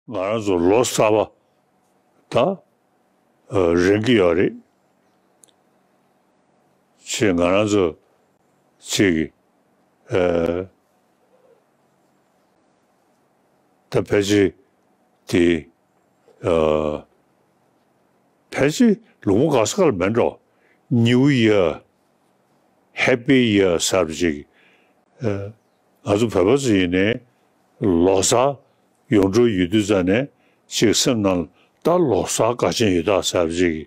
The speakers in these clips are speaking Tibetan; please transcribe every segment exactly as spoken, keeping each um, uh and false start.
ང་རང་ཚོ་ལོ་གསར་པ་ད་རན་གྱི་ཡོད་རེད། ཅེས་ང་རང་ཚོ་ཅིག་ཨ་ད་ཕལ་ཆེར་དེ་ཨ་ཕལ་ཆེར་ལུང་པ་ག་ས་ག་ལ་མེད་འགྲོ། New Year, Happy Year ཟེར་བ་ཅིག་ཨ་ང་ཚོ་བོད་པ་ཚོ་ཡིན་ནའི་ལོ་གསར་ཡོང་འགྲོ་ཡོད་དུས་ཙ་ནས་ཅིག་སེམས་ནང་ད་ལོ་གསར་དགའ་ཆེན་ཡོད་ད་ཟེར་བ་ཅིག་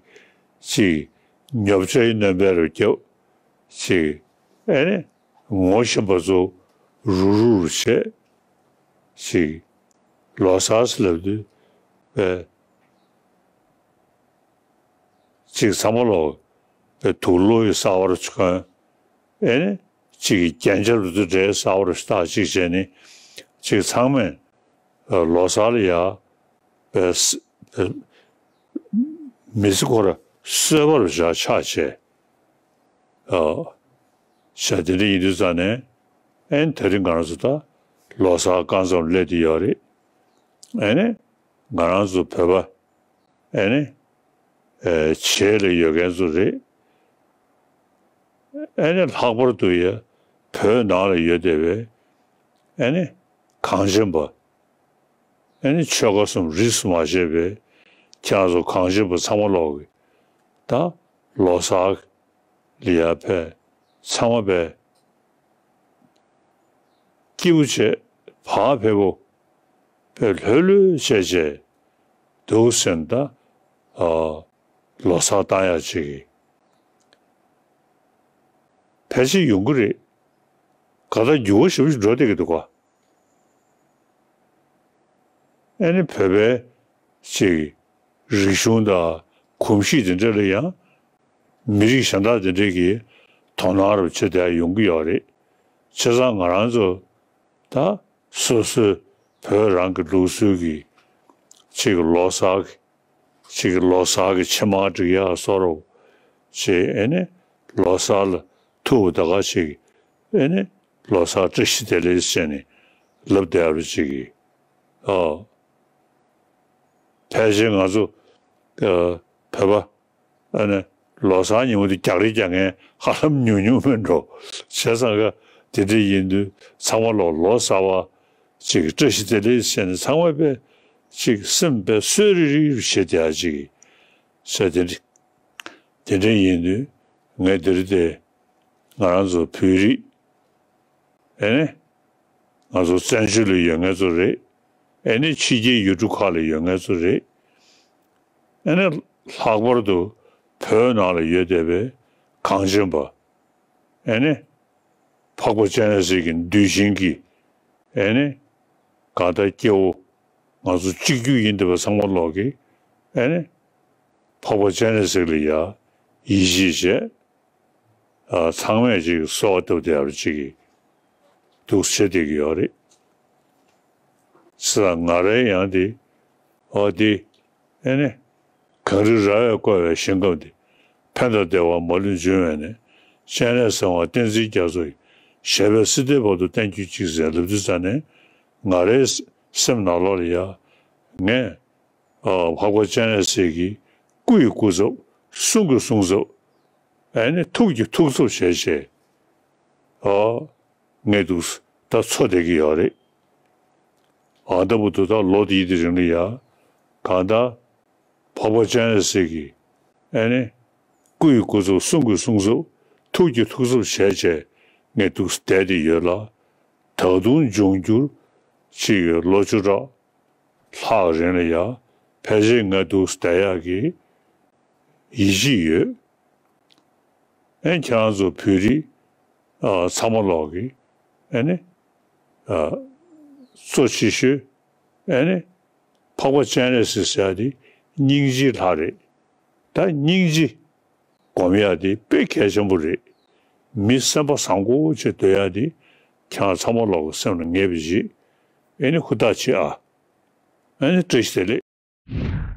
ཅིག་ཉོབ་ཆ་ཡི་སྣོན་པ་རུ་རྒྱབ་ཅིག་ཨེ་ནི་ངོ་ཤེས་པ་ཚོ་རུག་རུག་རུ་བྱས་ཅིག་ལོ་གསར་ཟེར་ལབ་དུས་པས་ཅིག་ཚང་མ་ལོ་པས་དུག་ལོག་གི་གསར་པ་རུ་གྱོན། ཨེ་ནི་ཅིག་རྒྱན་ཆ་རུ་དུ་འདྲའི་གསར་པ་རུ་བཏགས་ཅིག་བྱས་ནི་ཅིག་ཚང་མས་ལོ་གསར་ལ་ཡ་པས་མི་ཚེ་ཁོ་ར་གསོད་པ་རུ་བཞག་ཆགས་བྱས། ཨ་བྱས་དེ་འདྲ་ཡིན་དུས་ཙ་ནས་ཨེ་ནི་དེ་རིང་ང་རང་ཚོ་ད་ལོ་གསར་རྐང་ཙམ་སླེབས་བསྡད་ཡོད་རེད། ཨེ་ནི་ང་རང་ཚོ་བོད་པ་ཨེ་ནི་ཨེ་བྱེས་ལ་ཡོད་མཁན་ཚོ་རེད། ཨེ་ནི་ལྷག་པར་དུ་ཡ་བོད་ནང་ལ་ཡོད་བསྡད་པའི་ཨེ་ནི་གངས་ཅན་པ། ཨེ་ནི་ཆོལ་ཁ་གསུམ་རིས་སུ་མ་ཆད་པའི་ཁྱེད་རང་ཚོ་གངས་ཅན་པ་ཚང་མ་ལོག་གི་ད་ལོ་གསར་ལ་ཡ་ཕེབས་ཚང་མ་ཕེབས། སྐྱིད་པོ་བྱས་བག་ཕེབས་པོ་ཕེབས་ལྷོད་ལྷོད་བྱས་བྱས་འདུག་ཟེར་ན་ད་ཨ་ལོ་གསར་བཏང་ཡག་ཅིག་གི་ཕལ་ཆེར་ཡོང་གི་རེད། ག་ད་འགྱུར་བ་ཞེ་པོ་ཞིག་འགྲོ་བསྡད་ཀྱི་འདུག་ག་ཨེ་ནི་བོད་པའི་ཅིག་རིག་གཞུང་དང་གོམས་གཤིས་དེ་འདྲ་ལ་ཡང་མི་རིགས་གཞན་དག་དེ་འདྲས་ཀྱིས་དོ་སྣང་རུ་བྱེད་བསྡད་ཡོང་གི་ཡོད་རེད། བྱས་ཙང་ང་རང་ཚོ་ད་སོ་སོའི་བོད་རང་གི་ལུགས་སྲོལ་གྱི་ཅིག་ལོ་གསར་གྱི་ཅིག་ལོ་གསར་གྱི་ཕྱེ་མར་སྒྲིག་ཡག་བཟོ་རོགས་ཅེས་ཨེ་ནི་ལོ་གསར་ལ་ཐུག་པ་ད་ག་ཅིག་ཨེ་ནི་ལོ་གསར་བཀྲ་ཤིས་བདེ་ལེགས་ཟེར་ནས་ལབ་བསྡད་པ་ཅིག་གིས་ཨ་ཕལ་ཆེར་ང་ཚོ་ཨ་བོད་པ་ཨ་ནི་ལོ་གསར་ཉིན་མོ་དེ་རྒྱག་རེས་རྒྱག་མཁན་ཧ་ལམ་ཉུང་ཉུང་མིན་འགྲོ། བྱས་ཙང་ག་དེ་འདྲ་ཡིན་དུས་ཚང་མ་ལོ་ལོ་གསར་བ་ཅིག་བཀྲ་ཤིས་བདེ་ལེགས་ཟེར་ནས་ཚང་མ་དཔེ་ཅིག་སེམས་དཔེ་གསོས་རི་རི་རུ་བྱེད་བསྡད་ཡག་ཅིག་ཟེར་དེ་འདྲ་དེ་འདྲ་ཡིན་དུས་ངས་འདིར་དེ་ང་རང་ཚོ་བོད་རིགས་ཨེ་ནི་ང་ཚོ་བཙན་བྱོལ་ལ་ཡོད་མཁན་ཚོ་རེད། ཨེ་ནི་ཕྱི་རྒྱལ་ཡུལ་གྲུ་ཁག་ལ་ཡོད་མཁན་ཚོ་རེད། ཨེ་ནི་ལྷག་པར་དུ་བོད་ནང་ལ་ཡོད་བསྡད་པའི་གངས་ཅན་པ། ཨེ་ནི་འཕགས་པ་སྤྱན་རས་གཟིགས་ཀྱི་གདུལ་ཞིང་གི་ཨེ་ནི་གང་ལྟར་སྐྱེ་བོ་ང་ཚོ་གཅིག་གྱུར་ཡིན་བསྡད་པ་ཚང་མ་ལོག་གི་ཨེ་ནི་འཕགས་པ་སྤྱན་རས་གཟིགས་ལ་ཡ་ཡིད་ཆེས་བྱས། ཨ་ཚང་མས་ཅིག་གསོལ་བ་བཏབ་བསྡད་ཡག་ཅིག་གི་འདུག་བྱེད་བསྡད་ཀྱི་ཡོད་རེད། ས་ང་རའི་ཡང་དེ་ཨོ་དེ་ཨེ་ནི་གངས་རི་ར་བས་བསྐོར་བའི་ཞིང་ཁམས་འདི། ཕན་དང་བདེ་བ་མ་ལུས་འབྱུང་བའི་གནས། སྤྱན་རས་གཟིགས་དབང་བསྟན་འཛིན་རྒྱ་མཚོ་ཡི། ཞབས་པད་སྲིད་མཐའི་བར་དུ་བརྟན་གྱུར་ཅིག་ཟེར་ལབ་དུས་ཙ་ནས་ང་རའི་སེམས་ནང་ལོགས་ལ་ཡ་ངས་ཨ་འཕགས་པ་སྤྱན་རས་གཟིགས་ཀྱི་སྐུ་ཡི་སྐུ་ཚབ། གསུང་གི་གསུང་ཚབ། ཨ་ནི་ཐུགས་ཀྱི་ཐུགས་ཚབ་བྱས་བྱས་ཨ་ངས་འདུག་ད་འཚོ་བསྡད་ཀྱི་ཡོད་རེད། ཨ་ད་བུ་དུ་ད་ལོ་དེའི་དེ་རིང་ལ་ཡ་གང་ལྟར་འཕགས་པ་སྤྱན་རས་གཟིགས་ཀྱི་ཨ་ནི་སྐུ་ཡི་སྐུ་ཚབ། གསུང་གི་གསུང་ཚབ། ཐུགས་ཀྱི་ཐུགས་ཚབ་བྱས་བྱས་ངས་འདུག་བསྡད་དེ་ཡོད་ལ། ད་དུང་འབྱུང་འགྱུར་ཅིག་ལོ་བཅུ་ཕྲག་ལྷག་རིང་ལ་ཡ་ཕལ་ཆེར་ང་འདུག་བསྡད་ཡག་གི་ཡིད་ཆེས་ཡོད། ཨེ་ཁྱེད་རང་ཚོ་བོད་རིགས་ཨ་ཚང་མ་ལོག་གི་ཨེ་ནི་ཨ་གཙོ་ཆེ་ཤོས་ཨེ་ནི་འཕགས་པ་སྤྱན་རས་གཟིགས་ཟེར་ཡག་དེ་སྙིང་རྗེའི་ལྷ་རེད། ད་སྙིང་རྗེ་སྒོམ་ཡག་དེ་དཔེ་གལ་ཆེན་པོ་རེད། མི་སེམས་པ་བཟང་པོ་བྱས་སྡོད་ཡག་དེ་ཁྱེད་རང་ཚང་མ་ལོག་གི་སེམས་ལ་ངེས་པ་བྱེད། ཨེ་ནི་ཧུར་ཐག་བྱེད་ཨ། ཨེ་ནི་བཀྲ་ཤིས་བདེ་ལེགས།